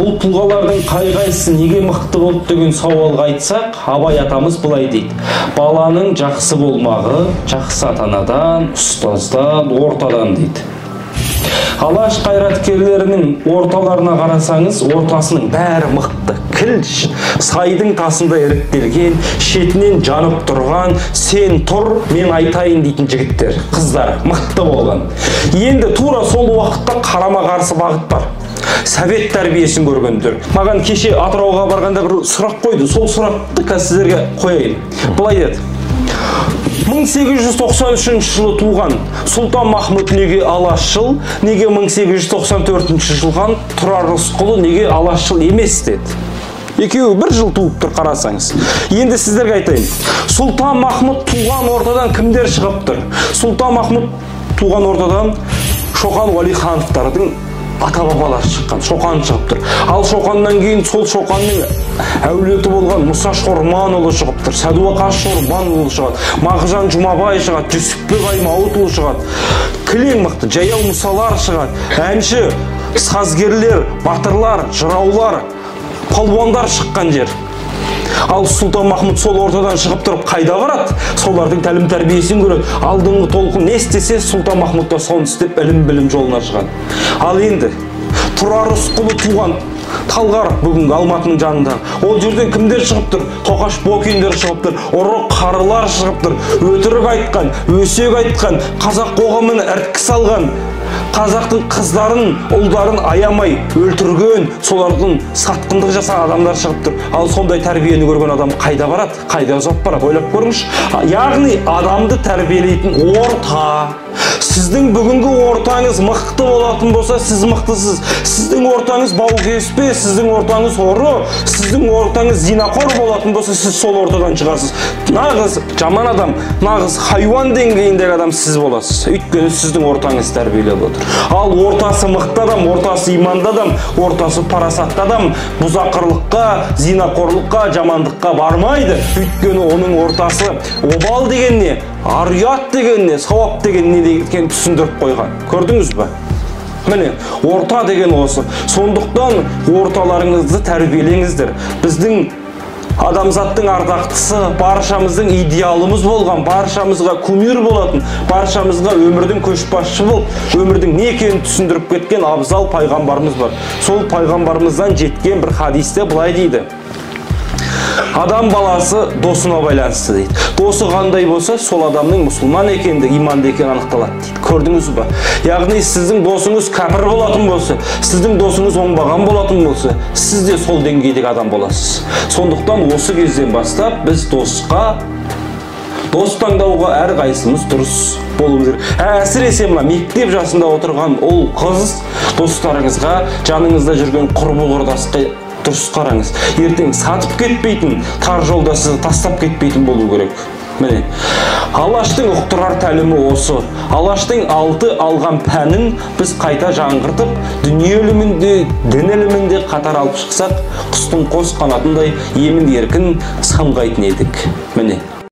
Бұл тұлғалардың қай-қайсысы неге мықты болды деген сауалға айтсақ, Абай атамыз былай дейді: баланың жақсы болмағы жақсы ата-анадан, ұстаздан, ортадан дейді. Алаш қайраткерлерінің орталарына қарасаңыз, ортасының бәрі мықты, кіл сайдың тасында іріктелген, шетінен жанып тұрған, сен тұр, мен айтайын дейтін жігіттер, қыздар мықты болған. Енді тура сол уақытта қарама-қарсы бағыт бар. Совет тәрбиесін көргендер. Маған кеше Атырауға барғанда бір сұрақ қойды. Сол сұрақты қазір сіздерге қояйын. Былай деді: 1893 жылы туған Сұлтан Махмұт неге алашшыл, неге 1894 жылған Тұрар Рысқұлы неге алашшыл емес деді. Екеуі бір жыл туып тұр, қарасаңыз. Енді сіздерге айтайын. Сұлтан Махмұт туған ортадан кімдер шығып тұр? Сұлтан Махмұт туған ортадан Шоқан Уәлихановтардың ата-бабалары шыққан, Шоқан шығып тұр. Ал Шоқаннан кейін сол Шоқанның әулеті болған Мұса Шорманұлы шығып тұр, Сәдуақас Шорманұлы шығады, Мағжан Жұмабай шығады, Жүсіпбек Аймауытұлы шығады, кілең мықты жаяу мұсалар шығады, әнші, сазгерлер, батырлар, жыраулар, палуандар шыққан жер. Ал Сұлтан Махмұт сол ортадан шығып тұрып қайда барады? Солардың тәлім тәрбиесін көреді. Алдыңғы толқын не істесе, Сұлтан Махмұт та соны істеп ілім-білім жолына шығады. Ал енді Тұрар Рысқұлы туған Талғар, бүгінгі Алматының жанында. Ол жерден кімдер шығып тұр? Тоқаш Бокиндер шығып тұр, ұры қарылар шығып тұр, өтірік айтқан, өсек айтқан, қазақ қоғамын іріткі салған, қазақтың қыздарын, ұлдарын аямай өлтірген, солардың сатқындық жасаған адамдар шығып тұр. Ал сондай тәрбиені көрген адам қайда барады? Қайда ұзап барады? Ойлап көріңізші. Яғни адамды тәрбиелейтін орта. Сіздің бүгінгі ортаңыз мықты болатын болса, сіз мықтысыз. Сіздің ортаңыз баукеспе, сіздің ортаңыз ұры, сіздің ортаңыз зинақор болатын болса, сіз сол ортадан шығасыз. Нағыз жаман адам, нағыз хайуан деңгейіндегі адам сіз боласыз. Өйткені сіздің ортаңыз тәрбиелеп отыр. Ал ортасы мықты адам, ортасы иманды адам, ортасы парасатты адам бұзақырлыққа, зинақорлыққа, жамандыққа бармайды. Өйткені оның ортасы обал деген не, ар ұят деген не, сауап деген не екенін түсіндіріп қойған. Көрдіңіз бе? Міне, орта деген осы. Сондықтан орталарыңызды тәрбиелеңіздер. Біздің адамзаттың ардақтысы, баршамыздың идеалымыз болған, баршамызға кумир болатын, баршамызға өмірдің көшбасшы болып, өмірдің не екенін түсіндіріп кеткен абзал пайғамбарымыз бар. Сол пайғамбарымыздан жеткен бір хадисте былай дейді: адам баласы досына байланысты дейді. Досы қандай болса, сол адамның мұсылман екендігі, иманды екені анықталады дейді. Көрдіңіз бе? Яғни сіздің досыңыз кәпір болатын болса, сіздің досыңыз оңбаған болатын болса, сіз де сол деңгейдегі адам боласыз. Сондықтан осы кезден бастап біз дос таңдауға әрқайсымыз дұрыс болуымыз керек. Әсіресе мына мектеп жасында отырған ұл қыз достарыңызға, жаныңызда жүрген құрбы құрдасқа дұрыс қараңыз. Ертең сатып кетпейтін, тар жолда сізді тастап кетпейтін болу керек. Міне, Алаштың ұқтырар тәлімі осы. Алаштың алты алған пәнін біз қайта жаңғыртып, дүние ілімінде, дін ілімінде қатар алып шықсақ, құстың қос қанатындай емін еркін самғайтын едік. Міне.